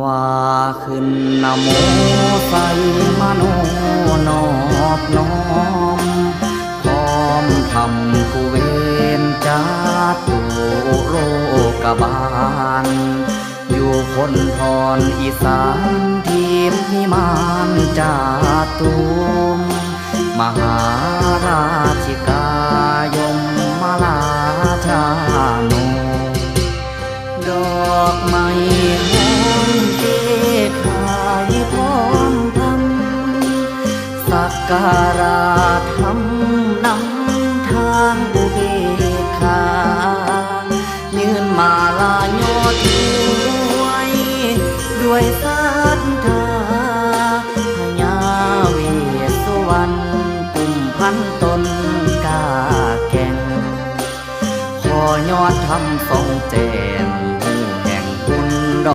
ວ່າຂຶ້ນນະໂມໃສ່ມະໂນນອບນ້ອມ ພ້ອມທຳຜູ້ເວນຈາຕຸໂລກະບານ ຢູ່ຄົນທອນອີສານ ທີມພິມານຈາຕຸມ ມະຫາລາຊິກາຍົມມະລາຊາໂນ ດອກໄມ້ຫອມເສກຂາຍພ້ອມທຳ ສັກກາລະທຳນຳທາງອຸເບກຂາ ຍື່ນມາລາຍໍຖວາຍດ້ວຍສັດທາ ພະຍາເວດສຸວັນ ກຸມພັນຕົ້ນກ້າແກ່ນ ຂໍຍອດທຳສ່ອງແຈ້ງ